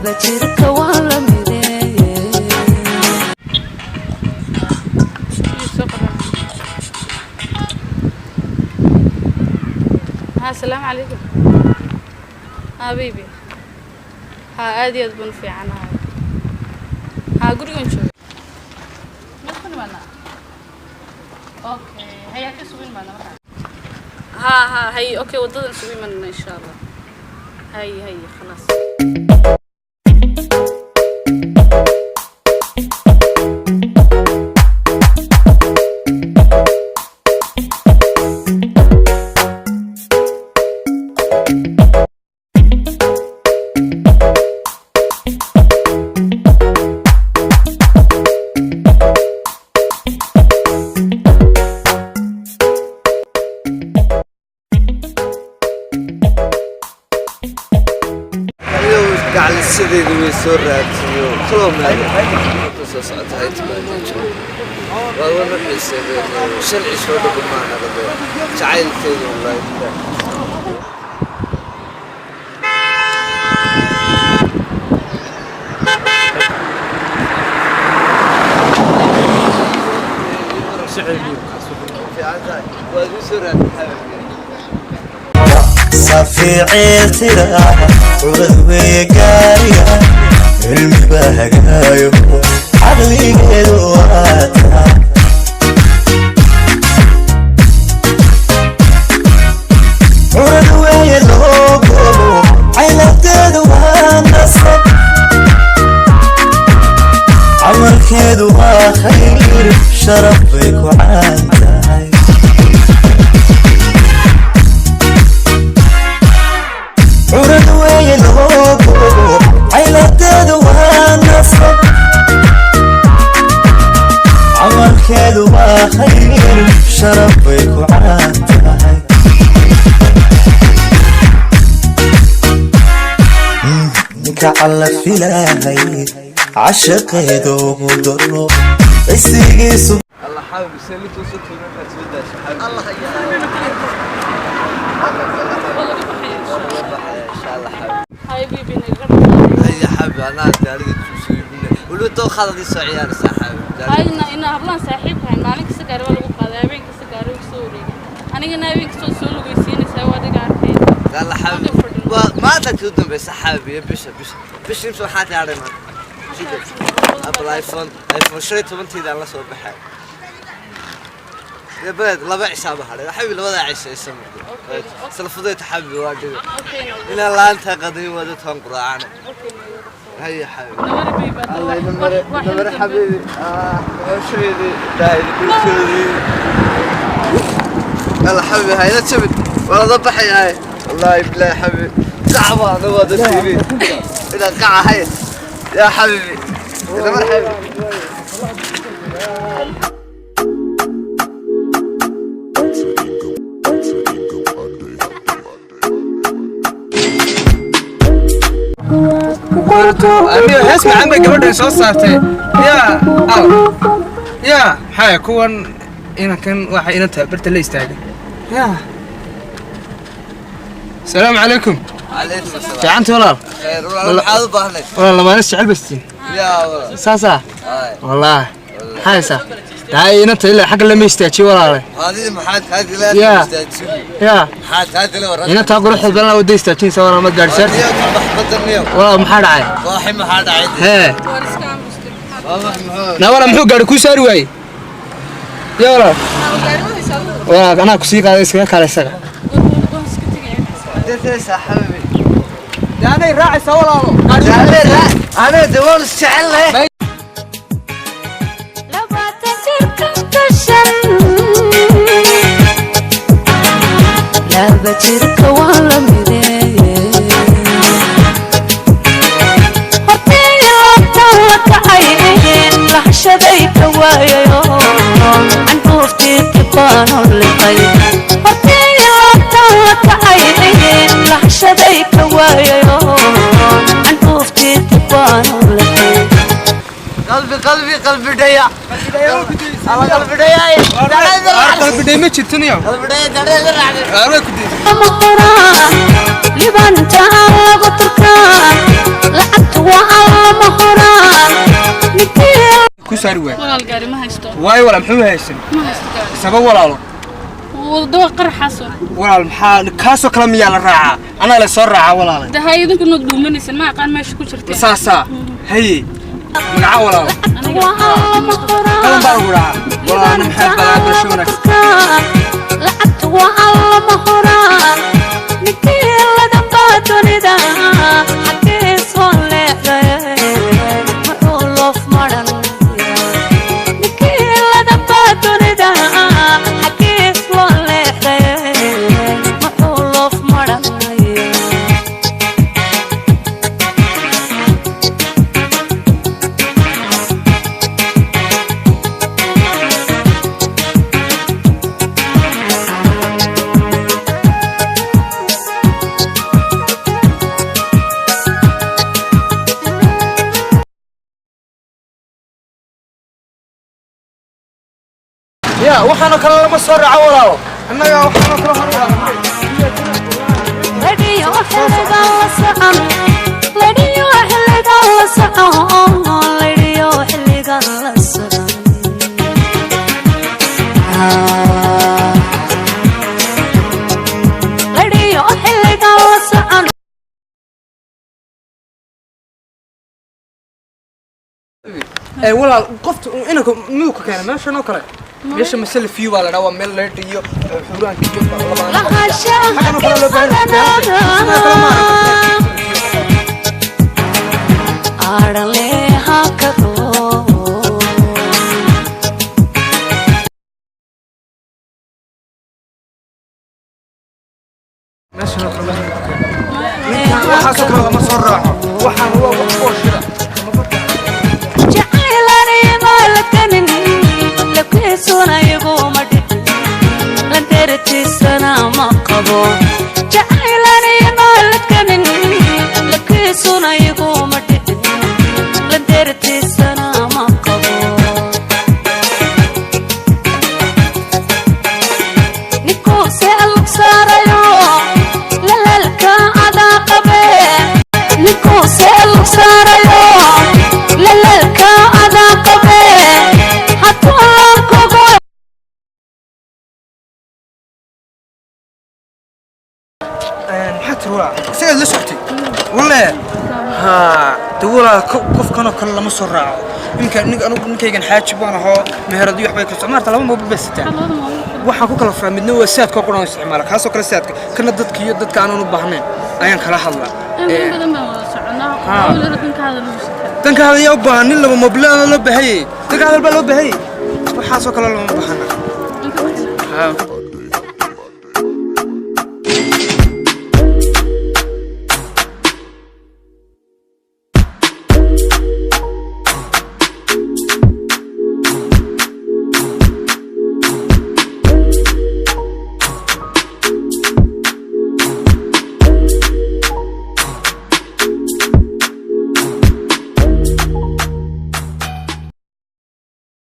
Laba jirka waa la mideeye. Soo qaban. Ha, asalaamu calaykum. Ha baby, ha, aad iyo aad baan u fiicanahay. Ha, gurigan jooga. Meel ku nimaadnaa? Okay, hay, halka isugu imaadna markaa. Ha ha, hay, okay, wadadan isugu imaanana insha Allah. Hay hay, khalaas. Iyo gacalisadeedu way soo raadsiyo kaloo maada soo socota hay timaado. Waa wana xiiseeyo 5 cisho dhaba maanaqdo jacaylkeedu, wallaahi. Fiican tahay, waad igu soo raadtay. Safiiceel tira curad weeye gaariga, cilmi baa hagaayo, caqligeedu waata. Curad weeye loo goobo, cayladeedu waa nasab, camalkeedu waa khayr, sharaf bay ku caan tahay. Curad weeye loo goobo, cayladeedu waa nasab, camalkeedu waa khayr, sharaf bay ku caan tahay. Ninka calla filaahay cashaqeeda ugu daro cisigiisu. Allah xaabi seelintuu soo tuuray markaad soo daasho xaabi. Waa laga baxaya insha Allah. Baxaya insha Allah xaabi. Hay baby, naga. Haya xaabi, anaa gaariga tuusoo weliba dooqaad adii soo ciyaaraysaa xaabi. Hayna ina hablaan saaxiibkahay, maalin kasta gaari baa lagu qaaday, habeen kasta gaari ugu soo wareegay. Anigana habeen kasta oo soo lugeysiinaysaa, waa adiga arkay. Allah xaabi, waa maanta kuu dambaysa xaabi iyo bisha imsa waxaa gaadhay maanta. Apple iPhone 15-tayda aan la soo baxay dee beled 2 cishaaba hadhay xabi, labadaa cisho isa murdo isla fudayd xabi waa dhigo inaan laanta qadayn wada toon quraacana. Haya xabi. Nabari baby. Allah inamare inamare xabiibi, ah noloshaydii daayda dhulkoodii. Allah xabiibi, hayla jabin, waa lada baxayaa. Wallaahi bilaahi xabiibi, kacba ana waa dadkiibi inaan kacahay yaa xabiibi, inamare xabiibi. Aniga hees macaan bay gabadhan soo saartay. Yaa aw yaa, maxaa kuwan inankan waxa inanta barta la istaagay? Yaa, asalaamu calaykum. Calaykum asalaam. Fiicanta walaal? Khayr walaal, maxaad u baahnayd? Walaal, lamaana jecel bastiin. Yaa walaal. Saasaa. Ay. Wallaahi maxaa haysaa taa inanta ilaa xagga lama istaajiyo walaale. Adii maxaad kaa dilaa? Yaa. Istaajin. Yaa. Maxaad kaa dilay wararka? Inantaa quruxda badan wada istaajinaysa walaal, ma gaadhi saarti. Niyow baxbadan niyow. Walaal, maxaa dhacay? Waaxi maxaa dhacay? Hee. Waan iska aamustay. Waa wax muxuu? Naa walaal, muxuu gaadhi kuu saari waayey yaa walaal? Gaari wadaysa adigu. Walaal, anaa kusii qaaday, iskaga kaale isaga. Waan iska tegaya. Dadka saaxiibi. Anay raacaysaa walaalo. Ana de waan is jecel leh. 20 jirkan ka shan. Laba jirka waa la mideeye. Hortii laabtan la kacay, lahashaday ka waayayo, candhuuftii tibaano liqay. Hortii laabtan la kacay, lahashaday ka waayayo, candhuuftii tibaano liqay. Qalbi qalbi qalbi dhaya. Qalbidhay ma jirto niyow. Way ku diiday. Mahuraan libanta lagu turkaan, lacagtu waa lama huraan ninkii Ku saari waay. Walaal, gaari ma haysto. Waayo walaal, muxuu haysan? Ma haysto gaari. Sabab, walaalo? Wadada qaraxaaso. Walaal, maxaa kaasoo kale miyaa la raacaa? Anaa la soo raacaa, walaale. De hay, idinku nood dhuumanaysan, ma aqaan meesha ku jirteen. Saasaa haye. Magaca, walaalo? Waa lama Qalan baa huraan. Lagu dhahaa walaal. Maxaa balaa bulsho wanaagsan. Lacagtu waa lama huraan, ninkii ladanbaa dunida xagee soo leexday, muxuu loof maran? Ninkii ladanbaa dunida xagee soo leexday, muxuu loof maran? Ya, waxaanoo kale lama soo raaco, walaalo. Annaga waxaanoo kale hor u Ladiyo xilligan la socon, ladiyo xilligan la socon, ladiyo xilligan la socon, ladiyo xilligan la socon. Ee walaal, qofta inanka miyuu ka keenay meeshan oo kale? Meesha masale view baa la dhahaa, waa meel leedh iyo xuraanka iyo labaan. Lahaanshaha. Xaggan oo kale loo baahan yahay. Sidoo kale ma aragtay. Aadhaleha kado. Meeshan oo kale lama keenay. Waxaasoo kale lama soo raaco. Waxaan waa wax booshida. Jacaylanimaalakanin labkiisuna iguma dhicin, landeertiisana ma qabo. Jacaylanimaalakanin labkiisuna iguma dhicin, landeertiisana ma qabo. Ninkuu se alug saarayo lalaalka adaa qabe, ninkuu se alug saarayo lalaalka adaa qabe, hadduu aan kugu Maxaa tiri, walaa? Isagaad la socotay walle. Haa, de walaa, qofkan oo kale lama soo raaco. Iminka anigu ninkaygan xaaji baan ahoo, meheradiyo waxbay kala maarta, laba moobil bay sitaan. Waxaan ku kala furaa, midna waa saadka oo quran isticmaala, kaasoo kale saadka kana dadka iyo dadka aanan u baahnayn ayaan kala hadlaa. In badan baan wada soconaa. Walaal, danka hadal lagu sitaa. Danka hadal yaa u baahan? Nin laba moobil loo baahayay, danka hadal baa loo baahayay. Waxaasoo kale lama baahana. Inka baxsan. Haa.